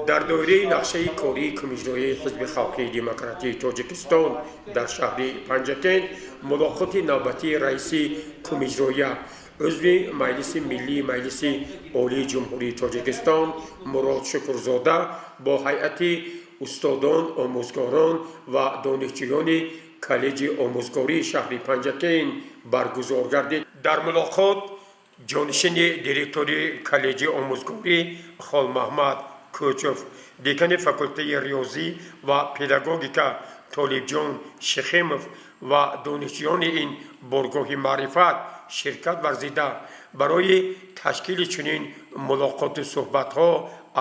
Дар доираи нақшаи кории Кумиҷроии Ҳизби халқии демократии Тоҷикистон дар шаҳри Панҷакент мулоқоти навбатии раиси Кумиҷроия, узви Маҷлиси Миллии Маҷлиси Олии Ҷумҳурии Тоҷикистон Мурод Шукурзода бо ҳайати устодон, омӯзгорон ва донишҷӯёни Коллеҷи омӯзгории шаҳри Панҷакент баргузор гардид. Дар мулоқот ҷонишини директори Коллеҷи омӯзгорӣ Холмаҳмад Кӯчов, декани факултаи риёзӣ ва педагогика Толибҷон Шехимов ва донишҷӯёни ин боргоҳи маърифат ширкат варзида, барои ташкили чунин мулоқоту суҳбатҳо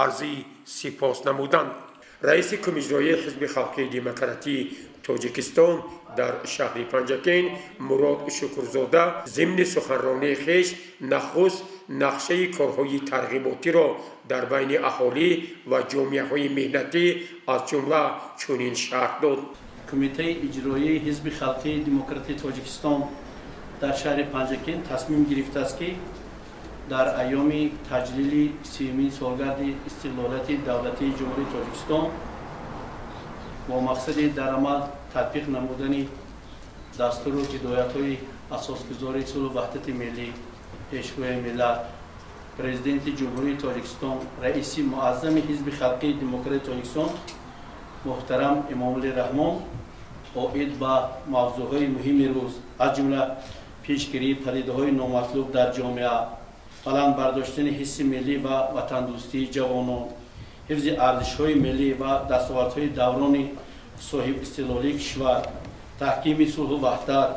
арзи сипос намуданд. Раиси Кумиҷроии Ҳизби халқии демократии Тоҷикистон дар шаҳри Панҷакент Мурод Шукурзода зимни суханронии хеш нахуст нақшаи корҳои тарғиботиро дар байни аҳолӣ ва ҷомеаҳои меҳнатӣ аз ҷумла чунин шарҳ дод. Кумитаи иҷроияи Ҳизби халқии демократии Тоҷикистон дар шаҳри Панҷакент тасмим гирифтааст, ки дар айёми таҷлили 30-умин солгарди истиқлолияти давлатии Ҷумҳурии Тоҷикистон бо мақсади дар амал татбиқ намудани дастуру ҳидоятҳои Асосгузори сулҳу ваҳдати миллӣ, Пешвои миллат, Президенти Ҷумҳурии Тоҷикистон, Раиси Муаззами Ҳизби халқии демократии Тоҷикистон муҳтарам Эмомалӣ Раҳмон оид ба мавзӯъҳои муҳими рӯз, аз ҷумла пешгирии падидаҳои номатлуб дар ҷомеа, баланд бардоштани ҳисси миллӣ ва ватандӯстии ҷавонон, ҳифзи арзишҳои миллӣ ва дастовардҳои даврони соҳибистиқлолии кишвар, таҳкими сулҳу ваҳдат,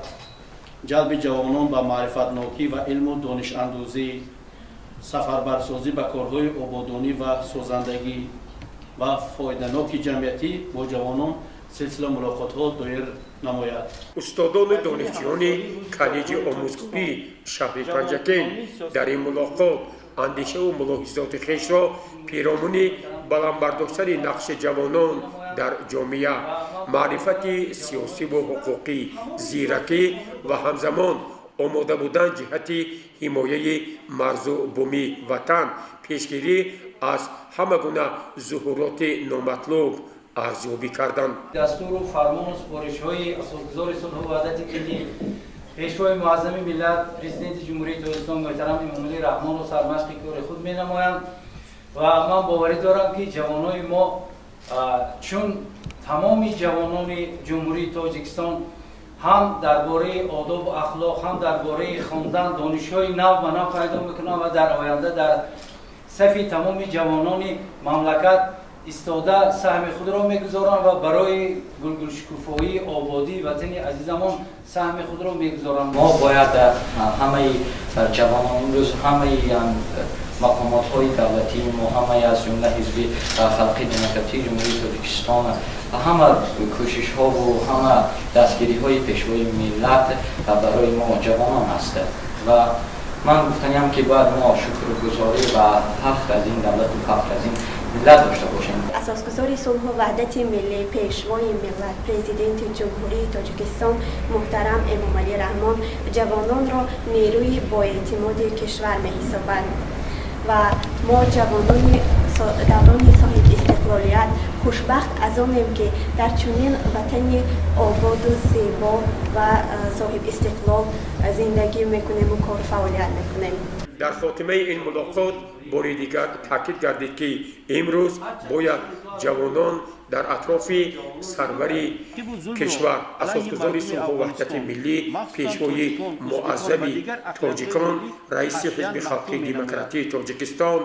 ҷалби ҷавонон ба маърифатнокӣ ва илму донишандӯзӣ, сафарбарсозӣ ба корҳои ободонӣ ва созандагӣ ва фоиданоки ҷамъиятӣ бо ҷавонон силсила мулоқотҳо доир намояд. Устодону донишҷӯёни Коллеҷи омӯзгории шаҳри Панҷакент дар ин мулоқот андешаву мулоҳизоти хешро пиромуни баланд бардоштани нақши ҷавонон дар ҷомеа, маърифати сиёсиву ҳуқуқӣ, зиракӣ ва ҳамзамон омода будан ҷиҳати ҳимояи марзу буми ватан, пешгирӣ аз ҳама гуна зуҳуроти номатлуб арзёбӣ карданд. Дастуру фармону супоришҳои Асосгузори сулҳу ваҳдати миллӣ, Пешвои муаззами миллат, Президенти Ҷумҳурии Тоҷикистон муҳтарам Эмомалӣ Раҳмонро сармашқи кори худ менамоянд ва ман боварӣ дорам, ки ҷавонони мо, чун тамоми ҷавонони Ҷумҳурии Тоҷикистон, ҳам дар бораи одобу ахлоқ, ҳам дар бораи хондан донишҳои нав ба нав пайдо мекунанд ва дар оянда дар сафи тамоми ҷавонони мамлакат истода, саҳми худро мегузоранд ва барои гулгулшукуфоии ободии ватани азизамон саҳми худро мегузоранд. Мо бояд ҳамаи ҷавонон имрӯз, ҳамаи мақомотҳои давлатии мо, ҳамаи, аз ҷумла Ҳизби халқи демократии Ҷумҳурии Тоҷикистон, ҳама кӯшишҳову ҳама дастгириҳои Пешвои миллат барои мо ҷавонон аст ва ман гуфтаниам, ки бояд мо шукргузорӣ ва фахр аз ин давлату фахр аз ин миллат дошта бошем. Асосгузори сулҳу ваҳдати миллӣ, Пешвои миллат, Президенти Ҷумҳурии Тоҷикистон муҳтарам Эмомалӣ Раҳмон ҷавононро нерӯи боэътимоди кишвар меҳисобад ва мо, ҷавонони даврони соҳибистиқлолият, хушбахт аз онем, ки дар чунин ватани ободу зебо ва соҳибистиқлол зиндагӣ мекунему кору фаъолият мекунем. Дар хотимаи ин мулоқот бори дигар таъкид гардид, ки имрӯз бояд ҷавонон дар атрофи сарвари кишвар, Асосгузори сулҳу ваҳдати миллӣ, Пешвои муаззами тоҷикон, Раиси Ҳизби халқии демократии Тоҷикистон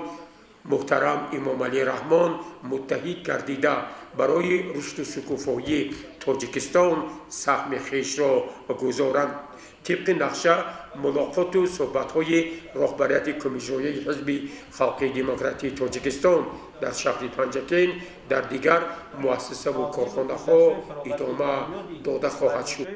муҳтарам Эмомалӣ Раҳмон муттаҳид гардида, барои рушду шукуфоии Тоҷикистон саҳми хешро гузоранд. Тибқи нақша мулоқоту суҳбатҳои роҳбарияти Кумиҷроияи Ҳизби халқии демократии Тоҷикистон дар шаҳри Панҷакент дар дигар муассисаву корхонаҳо идома дода хоҳад шуд.